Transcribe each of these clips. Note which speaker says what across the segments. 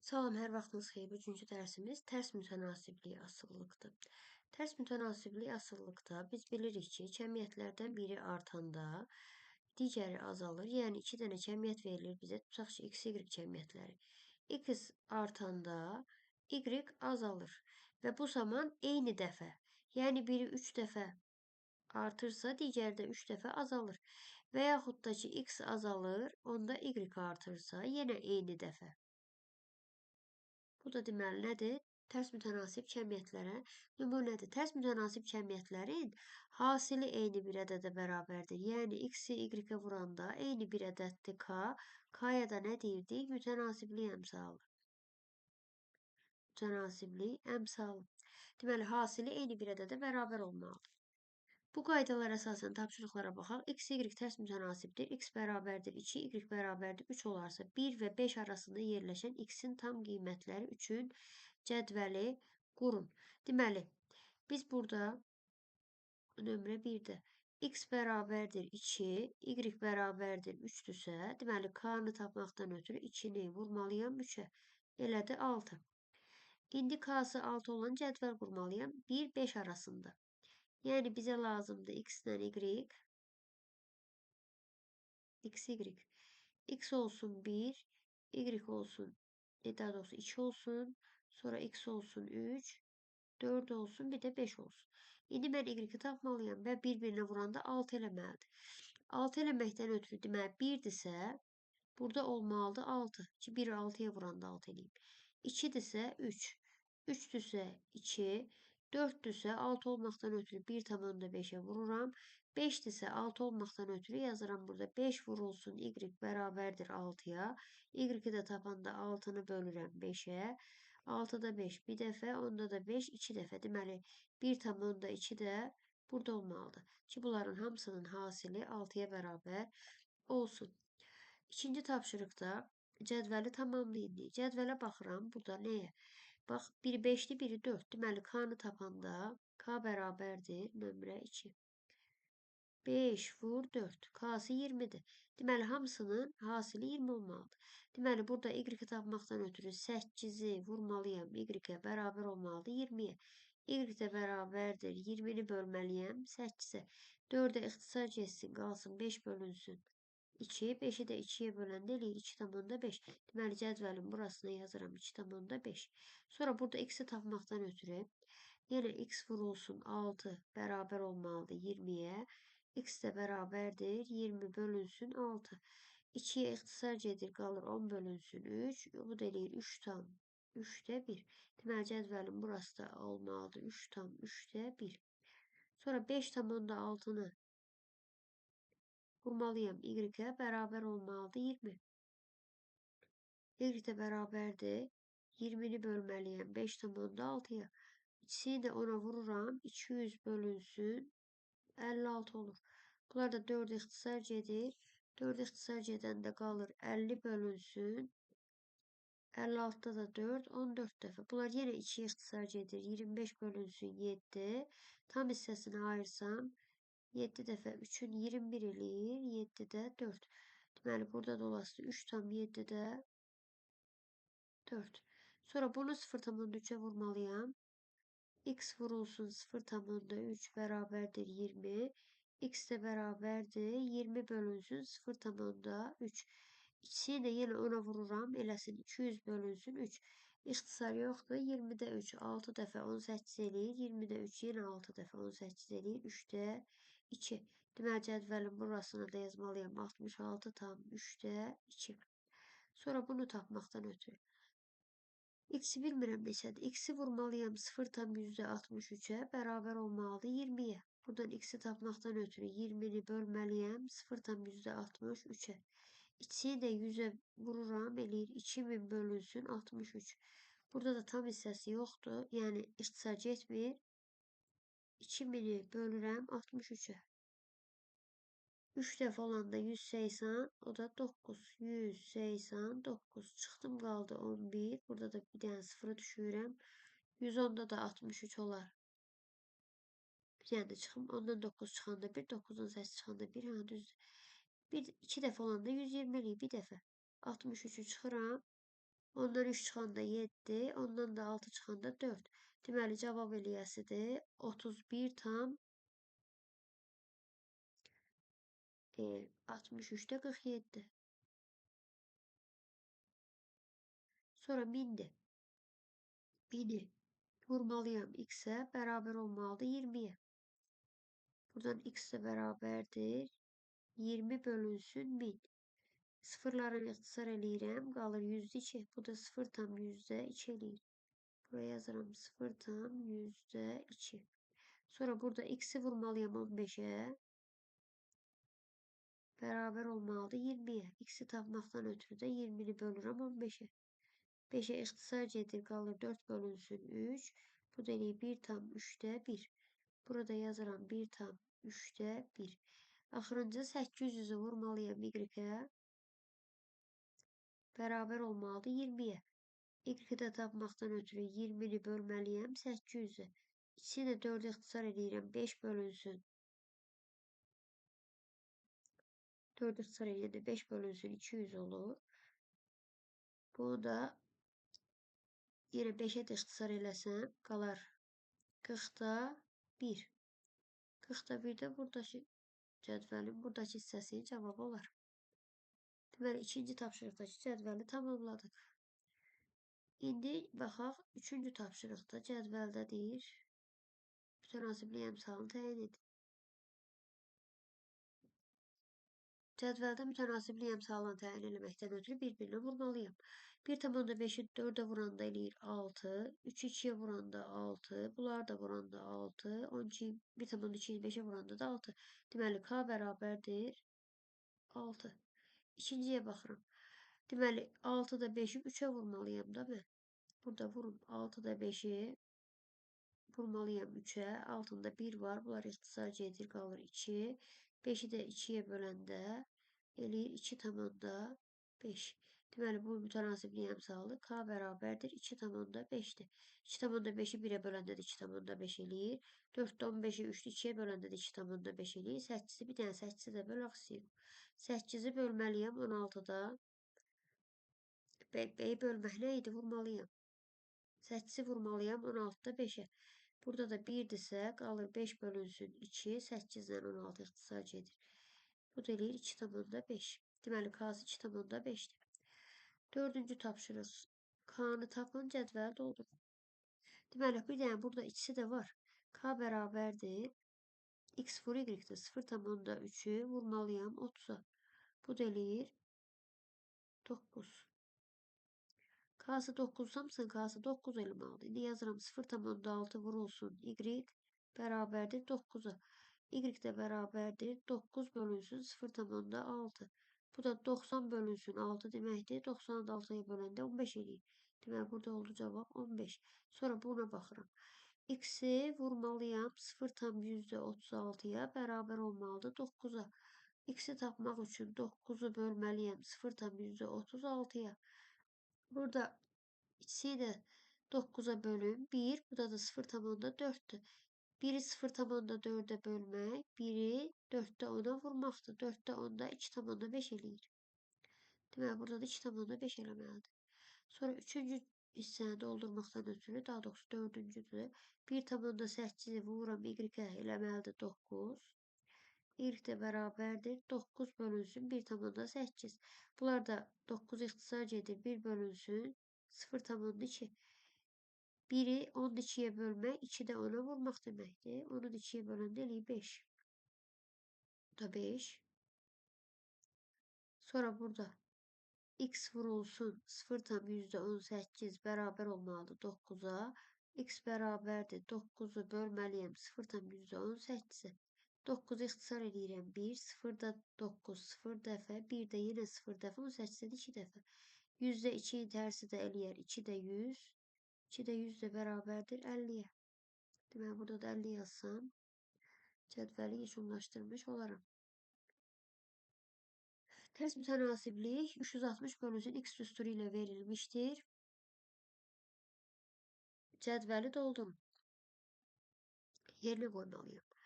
Speaker 1: Salam, hər vaxtınız xeyir. Bugünkü dərsimiz tərs mütənasiblik asılılıqdır. Tərs mütənasiblik asılılıqda biz bilirik ki, kəmiyyətlərdən biri artanda digəri azalır. Yəni, iki dənə kəmiyyət verilir bizə, tutaq ki, x, y kəmiyyətləri. X artanda y azalır və bu zaman eyni dəfə, yəni biri 3 dəfə artırsa, digəri də 3 dəfə azalır. Və yaxud da ki, x azalır, onda y artırsa, yenə eyni dəfə. Bu da deməli nədir? Tərs mütənasib kəmiyyətlərə nümunədir. Tərs mütənasib kəmiyyətlərin hasili eyni bir ədədə bərabərdir. Yəni, x-i y-ə vuranda eyni bir ədəddir k. K-ya da nə deyirdik? Mütənasiblik əmsalı. Mütənasiblik əmsalı. Deməli, hasili eyni bir ədədə bərabər olmalıdır. Bu qaydalara əsasən tapşırıqlara baxaq. X, Y tərs mütənasibdir. X bərabərdir 2, Y bərabərdir 3 olarsa 1 və 5 arasında yerləşən X-in tam qiymətləri üçün cədvəli qurun. Deməli, biz burada nömrə 1-də X bərabərdir 2, Y bərabərdir 3-dürsə, deməli, K-nı tapmaqdan ötürü 2-ni vurmalıyam 3-ə. Elədir 6. İndi K-sı 6 olan cədvəl qurmalıyam 1-5 arasında. Yəni, bizə lazımdır x ilə y, x, y. X olsun 1, y olsun, daha doğrusu 2 olsun, sonra x olsun 3, 4 olsun, bir də 5 olsun. İndi mən y-i tapmalıyam və bir-birinə vuranda 6 eləməlidir. 6 eləməkdən ötürü, deməli, 1-dirsə, burada olmalıdır 6. Ki, 1 6-ya vuranda 6 eləyim. 2-dirsə 3, 3-dürsə 2, 4-dürsə 6 olmaqdan ötürü 1,5-ə vururam. 5-dirsə 6 olmaqdan ötürü yazıram burada 5 vurulsun y bərabərdir 6-ya. Y-i də tapanda 6-nı bölürəm 5-ə. 6-da 5 bir dəfə, onda da 5 2 dəfə. Deməli, 1,2 də burada olmalıdır. Ki, bunların hamısının hasili 6-ya bərabər olsun. İkinci tapşırıqda cədvəli tamamlayın deyir. Cədvələ baxıram burada nəyə? Bax, biri 5-dir, biri 4. Deməli, K-nı tapanda K bərabərdir nömrə 2. 5 vur 4. K-sı 20-dir. Deməli, hamısının hasili 20 olmalıdır. Deməli, burada Y-i tapmaqdan ötürü 8-i vurmalıyam. Y-ə bərabər olmalıdır 20-yə. Y də bərabərdir. 20-ni bölməliyəm 8-ə. 4-ə ixtisar getsin, qalsın 5 bölünsün. 2, 5-i də 2-yə böləndə eləyir 2,5. Deməli, cədvəlin burasına yazıram 2,5. Sonra burada x-i tapmaqdan ötürü yenə x vurulsun 6 bərabər olmalıdır 20-yə. X də bərabərdir 20 bölünsün 6. 2-yə ixtisar gedir, qalır 10 bölünsün 3. Bu da eləyir 3,3-də 1. Deməli, cədvəlin burası da olmalıdır 3,3-də 1. Sonra 5,6-nı vurmalıyam. Y-ə bərabər olmalıdır 20. Y də bərabərdir. 20-ni bölməliyəm 5,6-ya. İkisini də ona vururam. 200 bölünsün 56 olur. Bunlar da 4 ixtisar gedir. 4 ixtisar gedəndə qalır 50 bölünsün. 56-da da 4, 14 dəfə. Bunlar yenə 2 ixtisar gedir. 25 bölünsün 7. Tam hissəsini ayırsam 7 dəfə 3-ün 21 eləyir. 7-də 4. Deməli, burada da olası 3,7-də 4. Sonra bunu 0,3-ə vurmalıyam. X vurulsun 0,3 bərabərdir 20. X də bərabərdir 20 bölünsün 0,3. İkisini də yenə ona vururam. Eləsin 200 bölünsün 3. İxtisar yoxdur. 20-də 3 6 dəfə 18 eləyir. 20-də 3 yenə 6 dəfə 18 eləyir. 3-də 2. Deməli, cədvəlin burasına da yazmalıyam. 66,3-də 2. Sonra bunu tapmaqdan ötürü. X-i bilmirəm neçədir. X-i vurmalıyam 0,63-ə bərabər olmalıdır 20-yə. Buradan X-i tapmaqdan ötürü 20-ni bölməliyəm 0,63-ə. İkisini də 100-ə vururam, eləyir 2000 bölünsün 63. Burada da tam hissəsi yoxdur, yəni ixtisar getmir. 2000-i bölürəm 63-ə. 3 dəfə olanda 180, o da 9. 189. Çıxdım, qaldı 11. Burada da bir dənə sıfırı düşürəm. 110-da da 63 olar. Bir dənə də çıxım. 10-dan 9 çıxanda 1, 9-dan 8 çıxanda 1. Ha, düzdür. 2 dəfə olanda 120 eləyir bir dəfə. 63-ü çıxıram. Ondan 3 çıxanda 7, ondan da 6 çıxanda 4. Deməli, cavab eləyəsidir 31 tam 63-də 47. Sonra 1000-dir. 1000-i vurmalıyam x-ə, bərabər olmalıdır 20-yə. Buradan x də bərabərdir. 20 bölünsün 1000. Sıfırları ixtisar eləyirəm. Qalır %2. Bu da 0,2 eləyir. Buraya yazıram 0,2. Sonra burada x-i vurmalıyam 15-ə. Bərabər olmalıdır 20-yə. X-i tapmaqdan ötürü də 20-ni bölürəm 15-ə. 5-ə ixtisar gedir, qalır 4 bölünsün 3. Bu da eləyir 1,3-də 1. Burada yazıram 1,3-də 1. Axırıncı 800-ü vurmalıyam y-ə. Bərabər olmalıdır 20-yə. Y-i də tapmaqdan ötürü 20-ni bölməliyəm 800-ə. İkisini də 4-ə ixtisar eləyirəm. 5 bölünsün. 4 ixtisar eləyəndə 5 bölünsün 200 olur. Bunu da yenə 5-ə də ixtisar eləsəm qalar 40-da 1. 40-da 1 də buradakı cədvəlin buradakı hissəsinin cavabı olar. Deməli, ikinci tapşırıqdakı cədvəli tamamladıq. İndi baxaq, üçüncü tapşırıqda cədvəldə deyir, mütənasiblik əmsalını təyin edin. Cədvəldə mütənasiblik əmsalını təyin eləməkdən ötürü bir-birinə vurmalıyam. 1,5-i 4-ə vuranda eləyir 6, 3-ü 2-yə vuranda 6, bunlar da vuranda 6, 12, 1,2-yi 5-ə vuranda da 6. Deməli, K bərabərdir 6. İkinciyə baxıram. Deməli, 6-da 5-i 3-ə vurmalıyam da mən. Burada vurum. 6-da 5-i vurmalıyam 3-ə. Altında 1 var. Bunlar ixtisar gedir, qalır 2. 5-i də 2-yə böləndə eləyir 2,5. Deməli, bu mütənasiblik əmsalı K bərabərdir 2,5-dir. 2,5-i 1-ə böləndə də 2,5 eləyir. 4-də 15-i 3-də 2-yə böləndə də 2,5 eləyir. 8-i bir dənə 8-i də bölək istəyirik. 8-i bölməliyəm 16-da. B-yi bölmək nə idi? Vurmalıyam. 8-i vurmalıyam 16-da 5-ə. Burada da 1-dirsə, qalır 5 bölünsün 2, 8-dən 16 ixtisar gedir. Bu da eləyir 2,5. Deməli, K-sı 2,5-dir. Dördüncü tapşırıq. K-nı tapın, cədvəli doldurun. Deməli, bir dənə burada ikisi də var. K bərabərdir. X vur Y-dir. 0,3-ü vurmalıyam 30-a. Bu da eləyir 9. K-sı 9 hamısının K-sı 9 eləməlidir. İndi yazıram 0,6 vurulsun Y bərabərdir 9-a. Y də bərabərdir 9 bölünsün 0,6. Bu da 90 bölünsün 6 deməkdir. 90-ı da 6-ya böləndə 15 eləyir. Deməli, burada oldu cavab 15. Sonra buna baxıram. X-i vurmalıyam 0,36-ya bərabər olmalıdır 9-a. X-i tapmaq üçün 9-u bölməliyəm 0,36-ya. Burada ikisi də 9-a bölün 1. Burada da 0,4-dür. 1-i 0,4-ə bölmək, 1-i 4-də 10-a vurmaqdır. 4-də 10-da 2,5 eləyir. Deməli, burada da 2,5 eləməlidir. Sonra üçüncü hissəni doldurmaqdan ötürü, daha doğrusu dördüncüdür. 1,8-i vururam Y-ə eləməlidir 9. Y də bərabərdir. 9 bölünsün 1,8. Bunlar da 9 ixtisar gedir. 1 bölünsün 0,2. 1-i 12-yə bölmək, 2 də 10-a vurmaq deməkdir. Onu da 2-yə böləndə eləyir 5. Bu da 5. Sonra burada x vurulsun 0,18 bərabər olmalıdır 9-a. X bərabərdir 9-u bölməliyəm 0,18-ə. 9 ixtisar eləyirəm 1, 0-da 9, 0 dəfə, 1 də yenə 0 dəfə, 18-də 2 dəfə. 100-də 2-nin tərsi də eləyər 2 də 100. 2 də 100 də bərabərdir 50-yə. Deməli, burada da 50 yazsam, cədvəli yekunlaşdırmış olaram. Tərs mütənasiblik 360 bölünsün x düsturu ilə verilmişdir. Cədvəli doldurun. Yerinə qoymalıyam.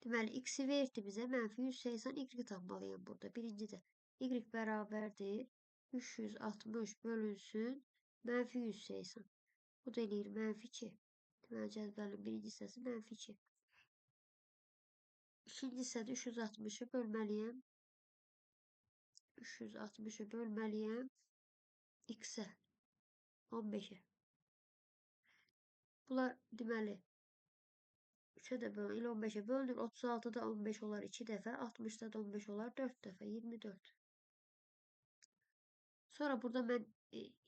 Speaker 1: Deməli, x-i verdi bizə, mənfi 180, y tapmalıyam burada. Birincidə y bərabərdir 360 bölünsün Mənfi 180. Bu da eləyir mənfi 2. Deməli, cədvəlin birinci hissəsi mənfi 2. İkinci hissədə 360-ı bölməliyəm. 360-ı bölməliyəm x-ə, 15-ə. Bunlar deməli 3-ə də bölünür, ilə 15-ə bölünür. 36-da 15 olar 2 dəfə, 60-da da 15 olar 4 dəfə, 24. Sonra burada mən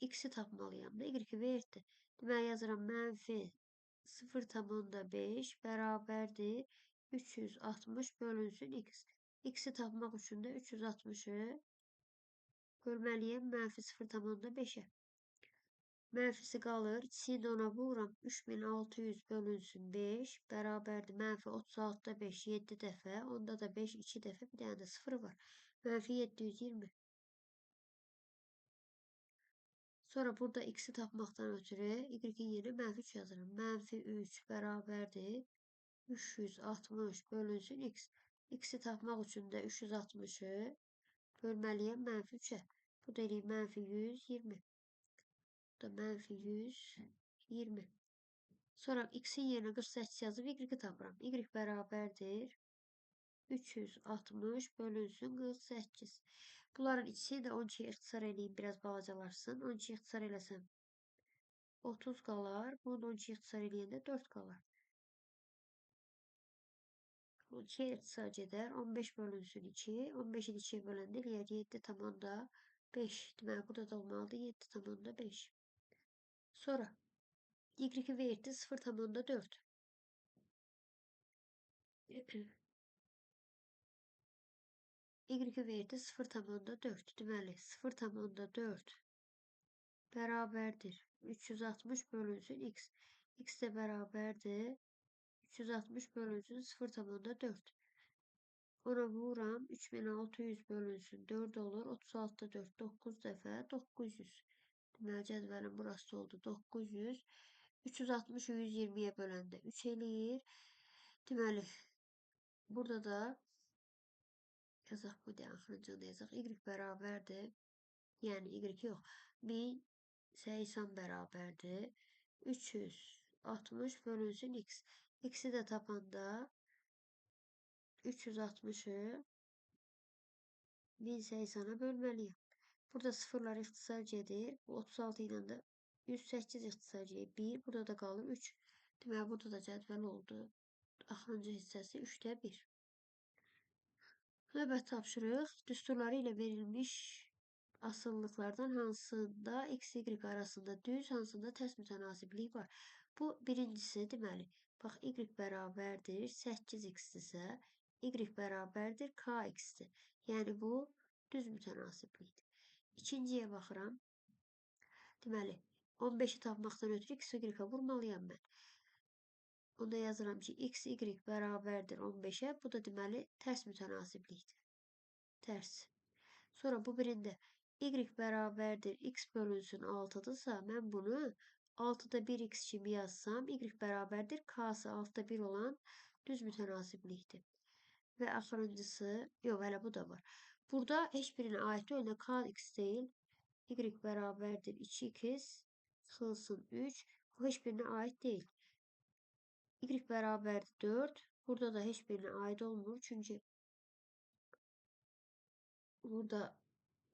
Speaker 1: x-i tapmalıyam da, y-i verdi. Deməli, yazıram mənfi 0,5 bərabərdir 360 bölünsün x. X-i tapmaq üçün də 360-ı bölməliyəm mənfi 0,5-ə. Mənfisi qalır. İkisini də ona vururam. 3600 bölünsün 5 bərabərdir. Mənfi 36-da 5 7 dəfə. Onda da 5 2 dəfə. Bir dənə də 0 var. Mənfi 720. Sonra burada x-i tapmaqdan ötürü y-in yerinə mənfi 3 yazıram. Mənfi 3 bərabərdir. 360 bölünsün x. X-i tapmaq üçün də 360-ı bölməliyəm mənfi 3-ə. Bu da eləyir mənfi 120. Bu da mənfi 120. Sonra x-in yerinə 48 yazıb y-i tapıram. Y bərabərdir 360 bölünsün 48. Bunların ikisini də 12-yə ixtisar eləyim, biraz balacalaşsın. 12-yə ixtisar eləsəm 30 qalar. Bunu da 12-yə ixtisar eləyəndə 4 qalar. 12-yə ixtisar gedər. 15 bölünsün 2. 15-i 2-yə böləndə eləyər 7,5. Deməli, burada da olmalıdır 7,5. Sonra y-i verdi 0,4. Y-i verdi 0,4. Deməli, 0,4 bərabərdir 360 bölünsün x. X də bərabərdir 360 bölünsün 0,4. Ona vururam. 3600 bölünsün 4 olur. 36-da 4 9 dəfə 900. Deməli, cədvəlin burası oldu 900. 360-ı 120-yə böləndə 3 eləyir. Deməli, burada da yazaq bu deyə axırıncını da yazaq. Y bərabərdir. Yəni, Y yox. 1080 bərabərdir. 360 bölünsün x. X-i də tapanda 360-ı 1080-a bölməliyəm. Burada sıfırlar ixtisar gedir. Bu 36 ilə də 108 ixtisar gedir. 1. Burada da qalır 3. Deməli, burada da cədvəl oldu. Axırıncı hissəsi 3-də 1. Növbəti tapşırıq. Düsturları ilə verilmiş asılılıqlardan hansında x, y arasında düz, hansında tərs mütənasiblik var. Bu birincisi, deməli, bax, y bərabərdir 8x-dirsə, y bərabərdir kx-dir. Yəni, bu düz mütənasiblikdir. İkinciyə baxıram. Deməli, 15-i tapmaqdan ötürü x, y-a vurmalıyam mən. Onda yazıram ki, x, y bərabərdir 15-ə. Bu da deməli, tərs mütənasiblikdir. Tərs. Sonra bu birində y bərabərdir x bölünsün 6-dırsa, mən bunu 6-da 1x kimi yazsam, y bərabərdir k-sı 6-da 1 olan düz mütənasiblikdir. Və axırıncısı, yox, hələ bu da var. Burada heç birinə aid deyil, nə kx deyil, y bərabərdir 2x çıxılsın 3. Bu heç birinə aid deyil. Y bərabərdir 4. Burada da heç birinə aid olmur. Çünki burada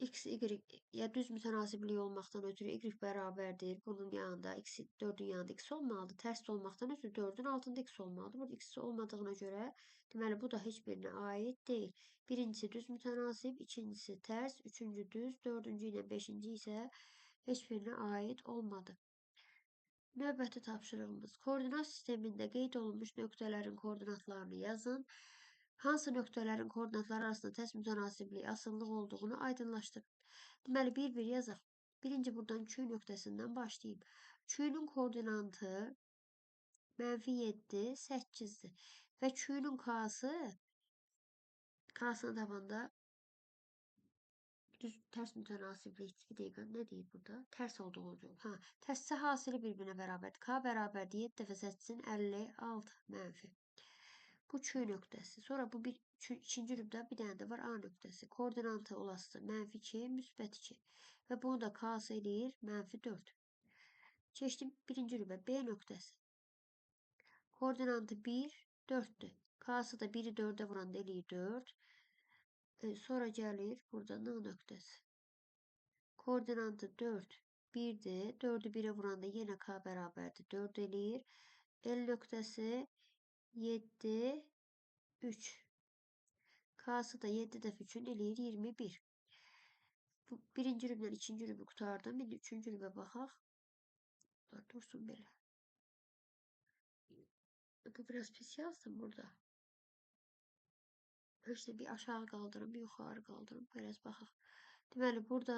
Speaker 1: x, y ya düz mütənasiblik olmaqdan ötürü y bərabərdir. Bunun yanında x, 4-ün yanında x olmalıdır. Tərs olmaqdan ötürü 4-ün altında x olmalıdır. Burada x olmadığına görə deməli bu da heç birinə aid deyil. Birincisi düz mütənasib, ikincisi tərs, üçüncü düz, dördüncü ilə beşinci isə heç birinə aid olmadı. Növbəti tapşırığımız. Koordinat sistemində qeyd olunmuş nöqtələrin koordinatlarını yazın. Hansı nöqtələrin koordinatları arasında tərs mütənasiblik, asılılıq olduğunu aydınlaşdırın. Deməli, bir-bir yazaq. Birinci buradan Q nöqtəsindən başlayayım. Q-nun koordinatı mənfi 7, 8-dir. Və Q-nun K-sı, K-sını tapanda düz tərs mütənasiblik, bir dəqiqə, nə deyir burada? Tərs olduğunu deyir. Hə, tərssə hasili bir-birinə bərabərdir. K bərabərdir 7 dəfə 8-in 56 mənfi. Bu Q nöqtəsi. Sonra bu bir, ikinci rübdə bir dənə də var A nöqtəsi. Koordinatı olası mənfi 2, müsbət 2. Və bunu da K-sı eləyir mənfi 4. Keçdim birinci rübə B nöqtəsi. Koordinatı 1, 4-dür. K-sı da 1-i 4-ə vuranda eləyir 4. Sonra gəlir burada N nöqtəsi. Koordinatı 4, 1-dir. 4-ü 1-ə vuranda yenə K bərabərdir. 4 eləyir. L nöqtəsi 7, 3. K-sı da 7 dəfə 3-ün eləyir 21. Bu birinci rüblə ikinci rübü qurtardım. İndi üçüncü rübə baxaq. Dursun belə. Bu biraz pis yazdım burada. İşte bir aşağı qaldırım, bir yuxarı qaldırım. Biraz baxaq. Deməli, burada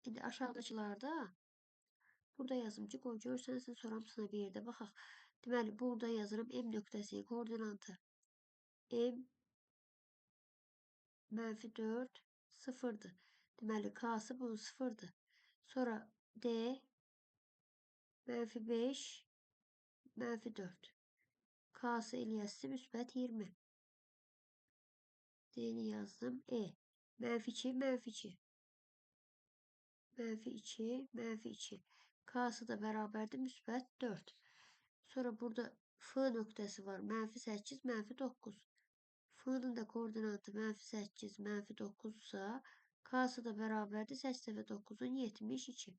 Speaker 1: indi aşağıdakılarda burada yazım ki, qoy görsənsin, sonra hamısına bir yerdə baxaq. Deməli, burada yazıram M nöqtəsi koordinatı. M mənfi 4 sıfırdır. Deməli, K-sı bunun sıfırdır. Sonra D mənfi 5 mənfi 4. K-sı eləyəsi müsbət 20. D'ni yazdım. E. Mənfi 2, mənfi 2. Mənfi 2, mənfi 2. K-sı da bərabərdir müsbət 4. Sonra burada F nöqtəsi var. Mənfi 8, mənfi 9. F-nın da koordinatı mənfi 8, mənfi 9-sa, K-sı da bərabərdir 8 dəfə 9-un 72.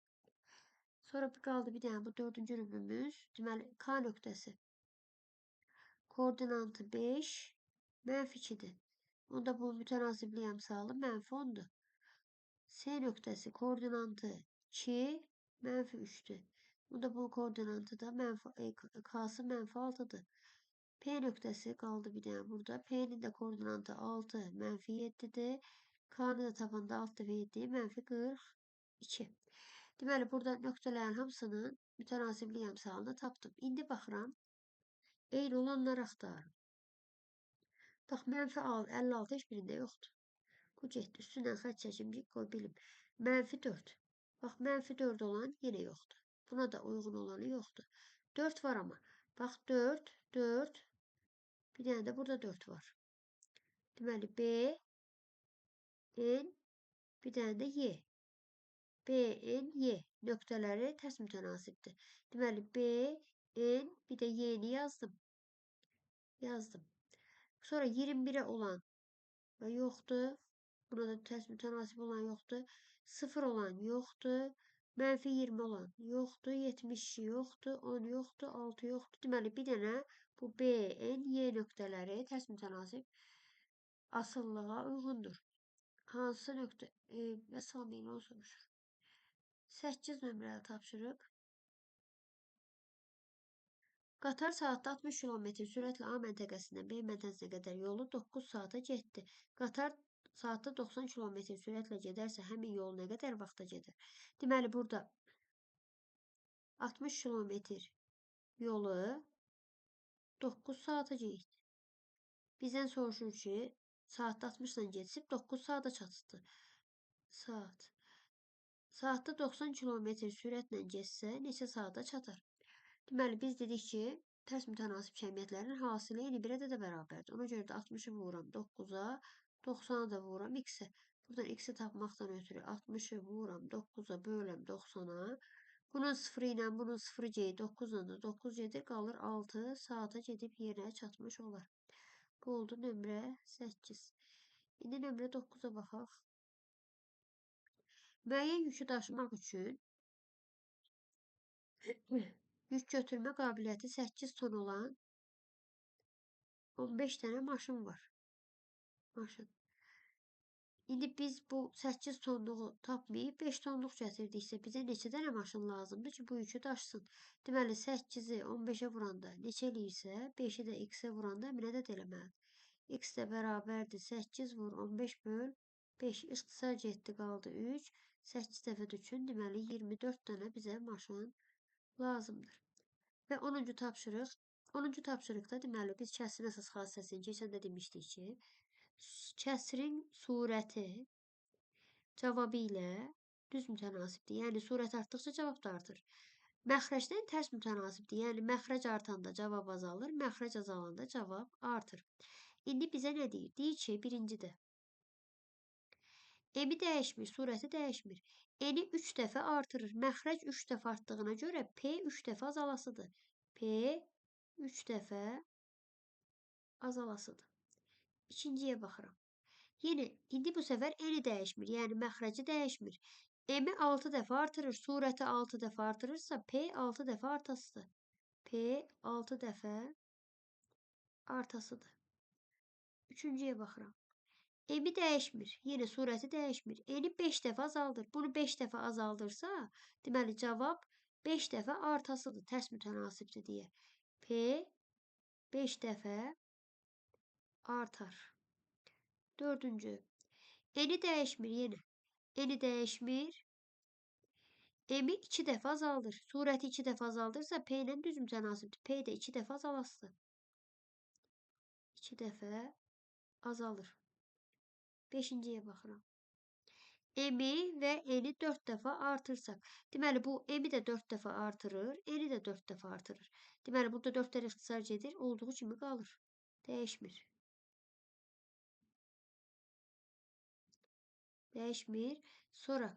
Speaker 1: Sonra qaldı bir dənə bu dördüncü rübümüz. Deməli, K nöqtəsi. Koordinatı 5, mənfi 2-dir. Onda bu mütənasiblik əmsalı mənfi 10-dur. S nöqtəsi koordinatı 2, mənfi 3-dür. Bunda bu koordinatı da mənfi, K-sı mənfi 6-dır. P nöqtəsi qaldı bir dənə burada. P-nin də koordinatı 6, mənfi 7-dir. K-nı da tapanda 6 dəfə 7, mənfi 42. Deməli, burada nöqtələrin hamısının mütənasiblik əmsalını tapdım. İndi baxıram, eyni olanları axtarıram. Bax, mənfi 56 heç birində yoxdur. Bu getdi. Üstündən xətt çəkim ki, qoy bilim. Mənfi 4. Bax, mənfi 4 olan yenə yoxdur. Buna da uyğun olanı yoxdur. 4 var amma. Bax, 4, 4. Bir dənə də burada 4 var. Deməli, B, N, bir dənə də Y. B, N, Y nöqtələri tərs mütənasibdir. Deməli, B, N, bir də Y-ni yazdım. Yazdım. Sonra 21'e olan yoxdur. Buna da tərs mütənasib olan yoxdur. 0 olan yoxdur. Mənfi 20 olan yoxdur. 72 yoxdur. 10 yoxdur. 6 yoxdur. Deməli, bir dənə bu B, N, Y nöqtələri tərs mütənasib asılılığa uyğundur. Hansı nöqtə? Məsələn, onu soruşur. 8 nömrəli tapşırıq. Qatar saatda 60 km sürətlə A məntəqəsindən B məntəqəsinə qədər yolu 9 saata getdi. Qatar saatda 90 km sürətlə gedərsə, həmin yol nə qədər vaxta gedər? Deməli, burada 60 km yolu 9 saata getdi. Bizdən soruşur ki, saatda 60 ilə getsib 9 saata çatdı. Saat. Saatda 90 km sürətlə getsə, neçə saata çatar? Deməli, biz dedik ki, tərs mütənasib kəmiyyətlərin hasili eyni bir ədədə bərabərdir. Ona görə də 60-ı vururam 9-a, 90-ı da vururam x-ə. Buradan x-i tapmaqdan ötürü 60-ı vururam 9-a, bölürəm 90-a. Bunun 0 ilə bunun 0-ı gedir, 9-la da 9 gedir, qalır 6 saata gedib yerinə çatmış olar. Bu oldu nömrə 8. İndi nömrə 9-a baxaq. Müəyyən yükü daşımaq üçün yük götürmə qabiliyyəti 8 ton olan 15 dənə maşın var. Maşın. İndi biz bu 8 tonluğu tapmayıb 5 tonluq gətirdiksə bizə neçə dənə maşın lazımdır ki, bu yükü daşısın? Deməli, 8-i 15-ə vuranda neçə eləyirsə, 5-i də x-ə vuranda həmin ədəd eləməlidir. X də bərabərdir 8 vur 15 böl 5. İxtisar getdi, qaldı 3. 8 dəfə üçün, deməli, 24 dənə bizə maşın lazımdır. Və 10-cu tapşırıq. 10-cu tapşırıqda deməli, biz kəsirin əsas xassəsini keçən də demişdik ki, kəsirin surəti cavabı ilə düz mütənasibdir. Yəni, surət artdıqca cavab da artır. Məxrəcdən tərs mütənasibdir. Yəni, məxrəc artanda cavab azalır, məxrəc azalanda cavab artır. İndi bizə nə deyir? Deyir ki, birincidə M-i dəyişmir, surəti dəyişmir. N-i 3 dəfə artırır. Məxrəc 3 dəfə artdığına görə P 3 dəfə azalasıdır. P 3 dəfə azalasıdır. İkinciyə baxıram. Yenə indi bu səfər N-i dəyişmir. Yəni məxrəci dəyişmir. M-i 6 dəfə artırır. Surəti 6 dəfə artırırsa P 6 dəfə artasıdır. P 6 dəfə artasıdır. Üçüncüyə baxıram. M-i dəyişmir. Yenə surəti dəyişmir. N-i 5 dəfə azaldır. Bunu 5 dəfə azaldırsa, deməli cavab 5 dəfə artasıdır. Tərs mütənasibdir deyə. P 5 dəfə artar. Dördüncü. N-i dəyişmir yenə. N-i dəyişmir. M-i 2 dəfə azaldır. Surəti 2 dəfə azaldırsa P ilə düz mütənasibdir. P də 2 dəfə azalasıdır. 2 dəfə azalır. Beşinciyə baxıram. M-i və N-i 4 dəfə artırsaq. Deməli, bu M-i də 4 dəfə artırır, N-i də 4 dəfə artırır. Deməli, burada 4 dəfə ixtisar gedir, olduğu kimi qalır. Dəyişmir. Dəyişmir. Sonra,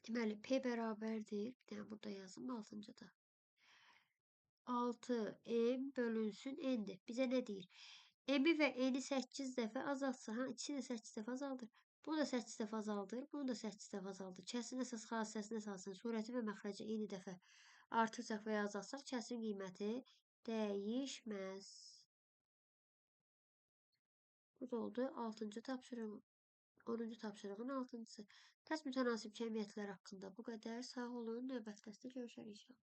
Speaker 1: deməli, P bərabərdir. Bir dənə burada yazım, 6-cıda. 6M bölünsün N-dir. Bizə nə deyir? M-i və N-i 8 dəfə azaltsa, ha, ikisini də 8 dəfə azaldır. Bunu da 8 dəfə azaldır, bunu da 8 dəfə azaldır. Kəsirin əsas xassəsinə əsasən surəti və məxrəci eyni dəfə artırsaq və ya azaltsaq, kəsirin qiyməti dəyişməz. Bu da oldu 6-cı tapşırığın, 10-cu tapşırığın 6-cısı. Tərs mütənasib kəmiyyətlər haqqında bu qədər. Sağ olun, növbəti dərsdə görüşərik inşallah.